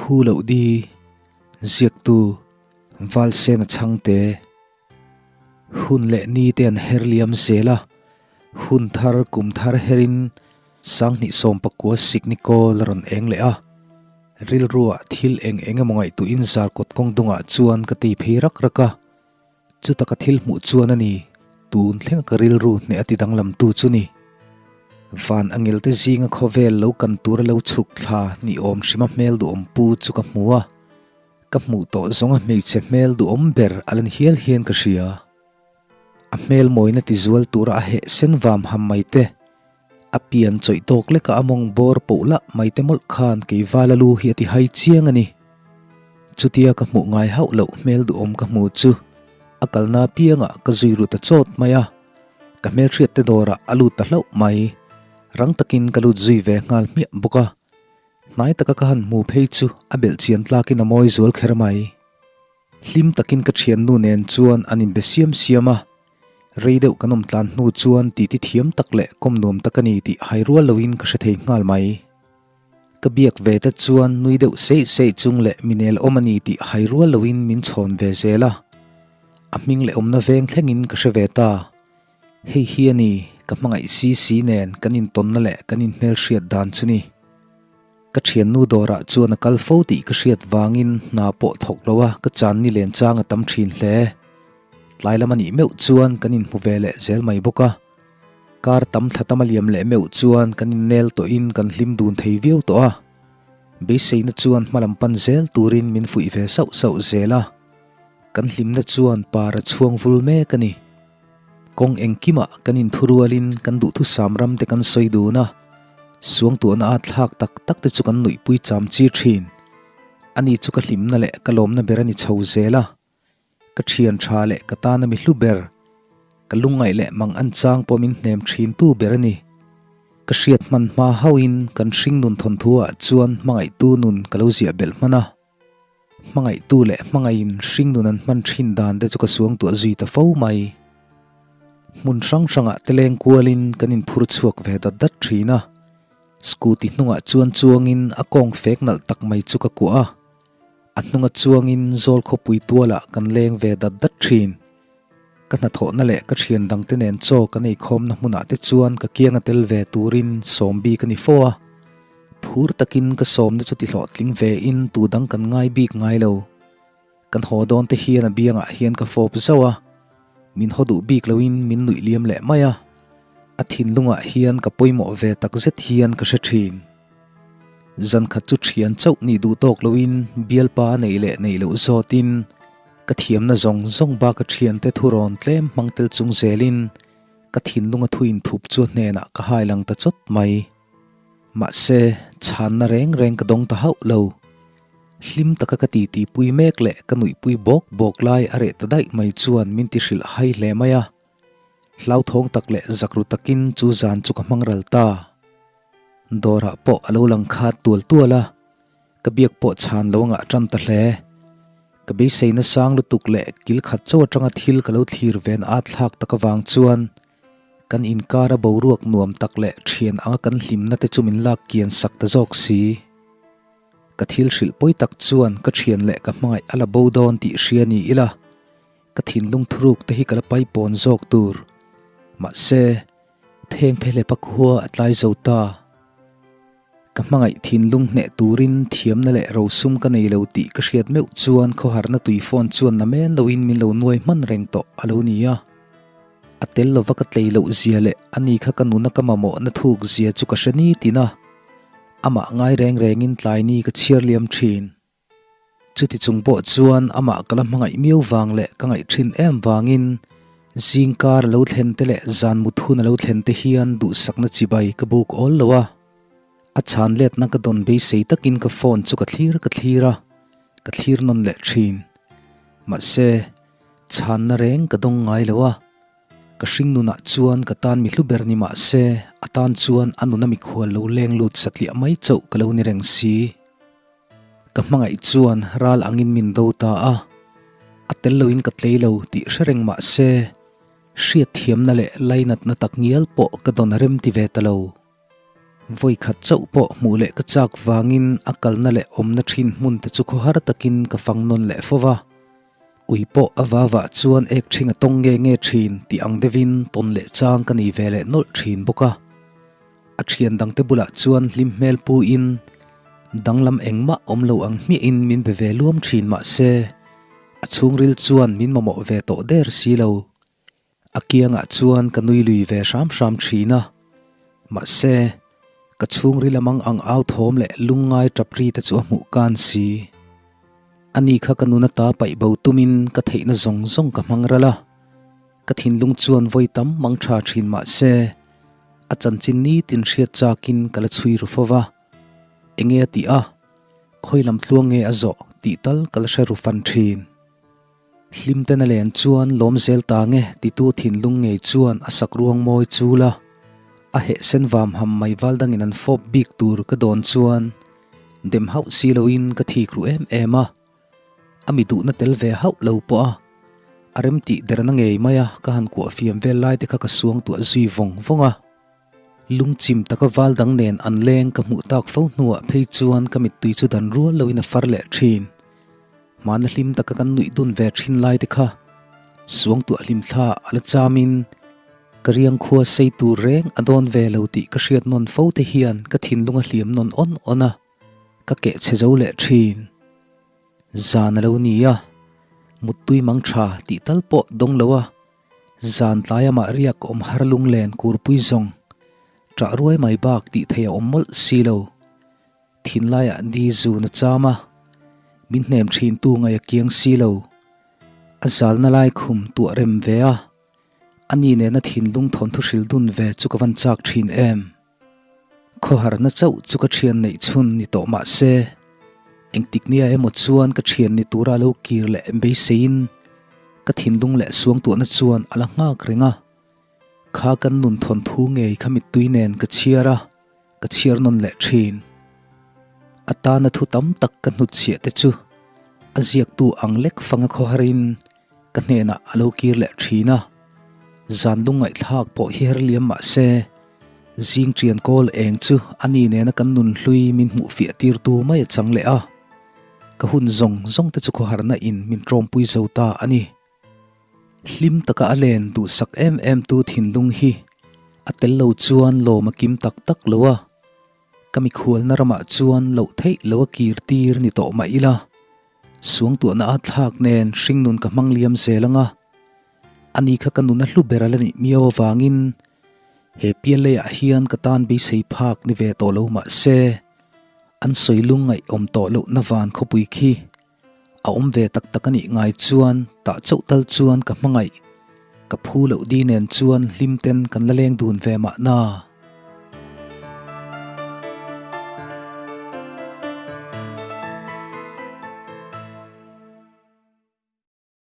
Phu loh di, ziaktu Valsena chhangte hun leh ni te an her liam zel a, hun thar kum thar herin sanghnih sawmpakua sikni kawl a rawn eng leh a, rilruah thil eng eng emaw ngaihtuahin zarkawt kawng dungah chuan ka ti phei rak rak a, Chuta ka thil hmuh chuan a ni, tun thlenga ka rilru hneh a ti danglamtu chu ni. Van angelte zinga khawvel lo kan tura lo chhuk thla ni awm hrima hmel duhawm pu chu ka hmu a, ka hmuh tawh zawnga hmeichhe hmel duhawm ber a la ni hial hian ka hria. A hmel mawina ti zual tura a heh sen vam ham mai te, a pian chawih tawk leka a mawng bawr poh lah mai te mawlh khan keivala lu hi a ti hai chiang a ni. Chutia ka hmuh ngai hauh loh hmel duhawm ka hmu chu a kalna apiangah ka zui ru ta chawt mai a, ka hmelhriat te dawrah a lut ta hlauh mai. Rang takin ka lut zui ve nghal hmiah bawk a, hnai taka ka han hmu phei chu a belh chian tlakin a mawi zual kher mai. Hlim takin ka thiannu nen chuan an inbe siam siam a, rei deuh kan awm tlan hnu chuan titi thiam tak leh kawm nuam tak a ni tih hai rual loin ka hre thei nghal mai. Ka biak ve te chuan nui deuh seih seih chung leh minel awm a ni tih hai rual loin min chhawn ve zel a, a hming leh awmna veng thlengin ka hre ve ta. Hei hi a ni, ka hmangaih si si nen kan intawnna leh kan inhmelhriat dan chu ni. Ka thiannu dawrah chuan a kal fo tih ka hriat vangin hna pawh thawk lo a ka chan ni len chang a tam thin hle. Tlai lam a nih meuh chuan kan inhmu ve leh zel mai bawk a. Kar tam thla tam a liam leh meuh chuan kan innel tawhin kan hlim dun thei viau tawh a. Beiseina chuan hmalam pan zel turin min fuih ve sauh sauh zel a. Kan hlimna chuan par a chhuang vul mek a ni. Kawng engkimah kan inthurualin kan duhthusam ram te kan sawi dun a, suangtuahna a thlak tak tak te chu kan nuihpui cham chi thin. Ani chu ka hlimna leh ka lawmna ber a ni chho zel a, ka thian tha leh ka tana mi hlu ber, ka lungngaih leh mang an chang pawh min hnem thin tu ber a ni. Ka hriat hman hma hauhin kan hringnun thawnthu ah chuan hmangaihtu nun ka lo ziah belh hman a. Hmangaihtu leh hmangaihin hringnun an hman thin dan te chu ka suangtuah zui ta fo mai. Hmun hrang hrangah te leng kualin kan inphur chhuak ve dat dat thin a. Scooty hnungah chuan chuangin a kawng fek nalh tak mai chu ka kuah a. A hnunga chuangin zawl khawpui tualah kan leng ve dat dat thin. Ka hnathawhna leh ka thian dangte nen chaw kan eikhawmna hmunah te chuan ka kianga tel ve turin sawm bik a ni fo a. Phur takin ka sawmna chu ti hlawhtling ve in tu dang kan ngai bik ngai lo. Kan haw dawn te hian a biangah hian ka fawp zauh a, min haw duh bik loin min nuih liam leh mai a. A thinlungah hian ka pawimawh ve tak zet hian ka hre thin. Zan khat chu thian chauh nih duh tawk loin bialpa a neih leh neih loh zawtin ka thiamna zawng zawng bak a thiante thurawn tlem hmang tel chung zelin ka thinlunga thu inthup chu a hnenah ka hai lang ta chawt mai. Mahse, chhanna reng reng ka dawng ta hauh lo. Hlim taka ka titi pui mek leh ka nuihpui bawk bawk lai a reh ta daih mai chuan min ti hrilh hai hle mai a. Hlauthawng tak leh zakru takin chu zan chu ka hmang ral ta. Dawrah pawh a lo lang khat tual tual a, ka biak pawh chhan lo ngah tan ta hle. Ka beiseina sang lutuk leh kil khat chauh atanga thil ka lo thlir ven at thlak tak avang chuan kan inkara boruak nuam tak leh thian anga kan hlimna te chu min lak kian sak ta zawk si. Ka thil hrilh pawi tak chuan ka thian leh ka hmangaih a la bo dawn tih hria ni ila, ka thinlung thuruk te hi ka la paipawn zawk tur. Mahse. Pheng phehlepa khua a tlai zo ta. Ka hmangaih thinlung hneh turin thiamna leh rosum ka nei lo tih ka hriat meuh chuan khawharna tui phone chuan na men loin min lo nuai hman reng tawh a lo ni a. A tel lova ka tlei loh zia leh ani kha ka nuna ka mamawhna thuk zia chu ka hre ni tin a, amah ngai reng rengin tlai ni ka chhiar liam thin. Chuti chung pawh chuan amah ka la hmangaih miau vang leh ka ngaih thin em vangin zingkar a lo thlen te leh zan mut hun a lo thlen te hian duhsakna chibai ka buk awl lo a. A chhan letna ka dawn beisei takin ka phone chu ka thlir ka thlir a, ka thlir nawn leh thin. Mahse, chhanna reng ka dawng ngai lo a. Ka hring nunah chuan ka tan mi hlu ber ni mah se, a tan chuan a nuna mikhual lo leng lut satliah mai chauh ka lo ni reng si. Ka hmangaih chuan ral angin min do ta a, a tel loin ka tlei lo tih hre reng mah se, hriatthiamna leh lainatna tak ngial pawh ka dawn a rem ti ve ta lo. Vawi khat chauh pawh hmuh leh ka chak vangin a kalna leh awmna thin hmun te chu khawhar takin ka fang nawn leh fo va. Ui pawh a vavah chuan ek ṭhing a tawng nge nge ṭhin tih ang deuhin tawn leh chang ka nei ve leh nawlh ṭhin bawk a. A ṭhian dangte bulah chuan hlim hmel puin danglam engmah awm lo ang hmiahin min be ve luam ṭhin mah se, a chhungril chuan min mamawh ve tawh der si lo. A kiangah chuan ka nui lui ve hram hram thin a, mahse, ka chhungril a mang ang au thawm leh lungngai tap ri te chu a hmuh kan si. Ani kha ka nuna ta paih bo tumin ka theihna zawng zawng ka hmang ral a, ka thinlung chuan vawi tam mang tha thin mahse, a chanchin nitin hriat chakin ka la chhui ru fo va, enge a tih a, khawi lam tluang nge a zawh tih tal ka la hre ru fan thin. Hlimten a len chuan lawm zel ta nge titu thinlung ngei chuan a sak ruang mawi chul a, a heh sen vam ham mai val dangin an fawp bik tur ka dawn chuan dem hauh si loin ka thik ru em em a, a mi duhna tel ve hauh lo pawh a, a remtih derna ngei mai a ka han kuah fiam vel lai te kha ka suang tuah zui vawng vawng a. Lungchim taka val dang nen an leng ka hmuh tak fo hnuah phei chuan ka mittui chu dan rual loin a far leh thin. Hmana hlim taka kan nuih dun ve thin lai te kha suangtuah hlimthla a la chamin ka riang khua sei tur reng a dawn ve lo tih ka hriat nawn fo te hian ka thinlung a hliam nawn awn awn a, ka keh chhe zo leh thin. Zan a lo ni a, muttui mang tha tih tal pawh dawng lo a, Zan tlai amah riak awm har lunglen kurpui zawng ṭah ruai mai bak tih thei a awm mawlh si lo. Thinlaiah di zun a cham a, min hnem ṭhintu ngaih a kiang si lo. A zalna lai khum tuah rem ve a, ani nena thinlung thawnthu hril dun ve chu ka van chak ṭhin em. Khawharna chauh chu ka ṭhian neih chhun ni tawh mah se, engtik nia emaw chuan ka ṭhian ni tura lo kir leh beiseiin ka thinlung leh suangtuahna chuan a la nghak reng a. Kha kan nun thawnthu ngei kha mittui nen ka chhiar a, ka chhiar nawn leh ṭhin. A tana thu tam tak ka hnutchhiah te chu a ziaktu ang lek fanga khawharin Ka hnenah a lo kir leh thin a, zan lungngaihthlak pawh hi her liam mah se, zing ṭian kawl eng chu a ni nena kan nun hlui min hmuh fiah tirtu mai a chang leh a, ka hun zawng zawng te chu khawharna in min ṭawmpui zo ta a ni. Hlim taka a len duhsak em em tu thinlung hi a tel lo chuan lawm a kim tak tak lo a, ka mikhualna ramah chuan loh theih lo a kir tir ni tawh mah ila, Suangtuahna a thlak nen hringnun ka hmang liam zel ang a, ani kha ka nun a hlu ber a la nih miau avangin he pial leiah hian ka tan beisei phak ni ve tawh lo mah se, an sawi lung ngaih awm tawh lohna van khawpui khi a awm ve tak tak a nih ngai chuan tah chauh tal chuan ka hmangaih, ka phu loh di nen chuan hlim ten kan la leng dun ve mahna.